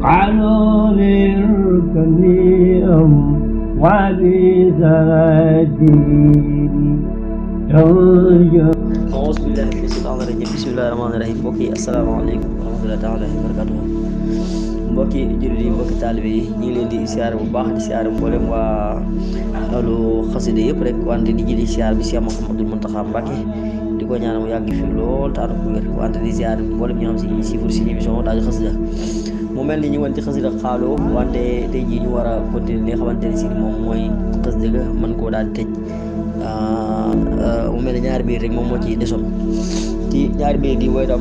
قالوا للكني وبساتين أعوذ بالله من الشيطان الرجيم بسم الله الرحمن الرحيم mbokk yi asalaamaaleykum wa rahmatullahi taala wa barakatuh mbokki jullit yi mbokki taalibe yi ñu ngi leen di siyaare bu baax di siyaare mboolem waa ahlu xasida yëpp rek wante di jëli siyaar bi Cheikh Mouhamadou Mountakha Mbacké di ko ñaanal mu yàgg fi lool te ànd ak wér wante di siyaare mboolem ñi nga xam si ñu siifur si émission Daaju Xasida mu mel ni ñu woon ci xasida xaaloo wante tey jii ñu war a continuer li nga xamante ne si moom mooy xasida ga mën koo daal di tëj mu mel ni ñaari biir rek moom moo ci desoon ci ñaari biir di woy tam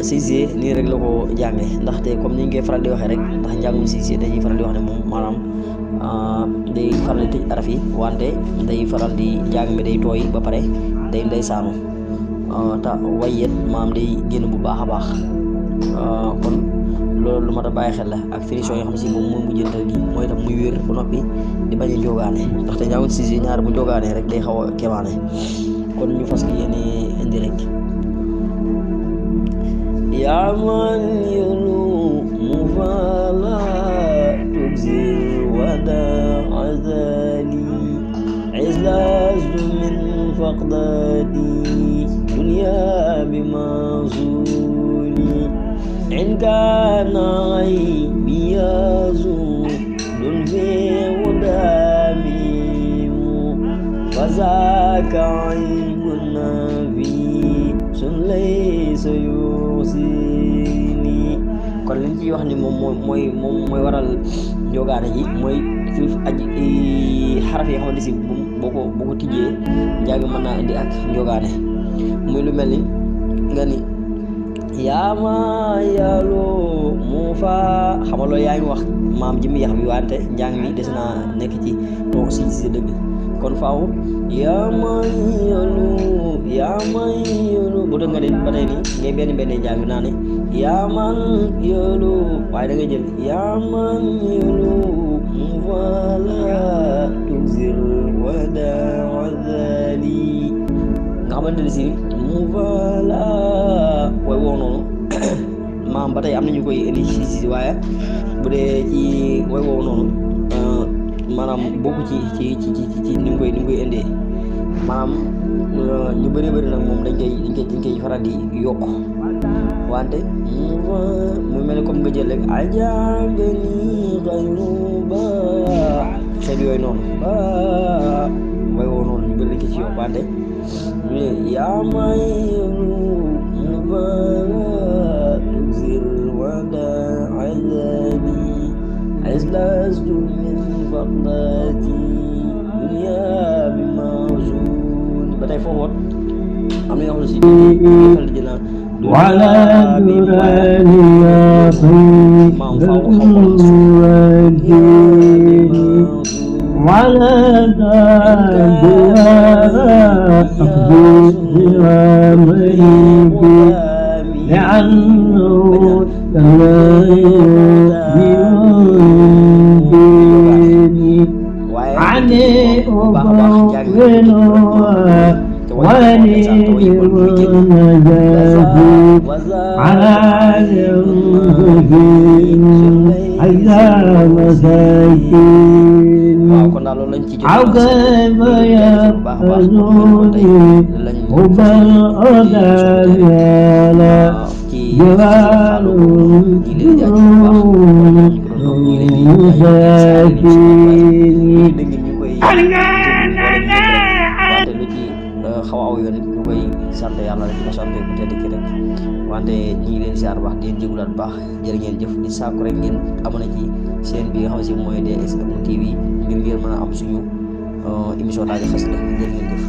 Cissé nii rek la ko jànge ndaxte comme ni ñu koy faral di waxee rek ndax njàngum Cissé dañuy faral di wax ne moom maanaam day faral di tëj araf yi wante day faral di njàng mi day tooy ba pare day saanu te wayet maam day génn bu baax a baax kon loolu lu mat a bàyyi xel la ak finition yoo xam si moom mooy mujjantal gi mooy tam muy wér ba noppi di bañ a njóogaane ndaxte njàngum Cissé ñaar bu njóogaane rek day xaw a kemaane kon ñu fas yéene indi rek يا من يلوم فلا تجزي وداع ذلي عزاز من فقداني دنيا بمازولي إن كان عيبي يزول في ودامي فذاك عيب النبي ليس يوصيني kon liñ ciy wax ni moom mooy waral njóogaane ji mooy fi aji xaraf yi xamante si boo ko tijjee njàng mën naa indi ak njóogaane muy lu mel ni nga ni yaama yàlloo mu fa xam nga loolu yaa ngi wax maam ji mu yax bi wante njàng mi des naa nekk ci ton si dëgg kon faaw yaa may yolu bu dëgg nga ne ba tey nii ngay benn njàng naa ne yaa man yolu waaye da ngay jël yaa man yolu wala tuzir wada wazali nga xamante ne si mu wala way woo noonu maam ba tey am nañu koy indi si waaye bu dee ci way woo noonu maanaam bokku ci ni mu koy indee maanaam ñu bëri nag moom dañ koy faral di yokk wante mu mel ni comme nga jël rek ajabani xayru ba xel yooyu noonu ba way woo noonu ñu bëri dañ ko ci yokk wante ñu yaa may mu bara tuzir wada azabi aslastu min faqdati dunya bi mazun ba tey foofu am na yoo xam ne si defal dina wala durani ya maam faaw wala xaw aw yoon ñu koy sant yàlla rek ko sant ku tedd ki rek wante ñu ngi leen siyaar baax di leen jégulaat baax jërë ngeen jëf di sàkku rek ngeen abonné ci chaîne bi nga xam ne si mooy DSM TV ngir ngeen mën a am suñu émission Daaju Xasida jërë ngeen jëf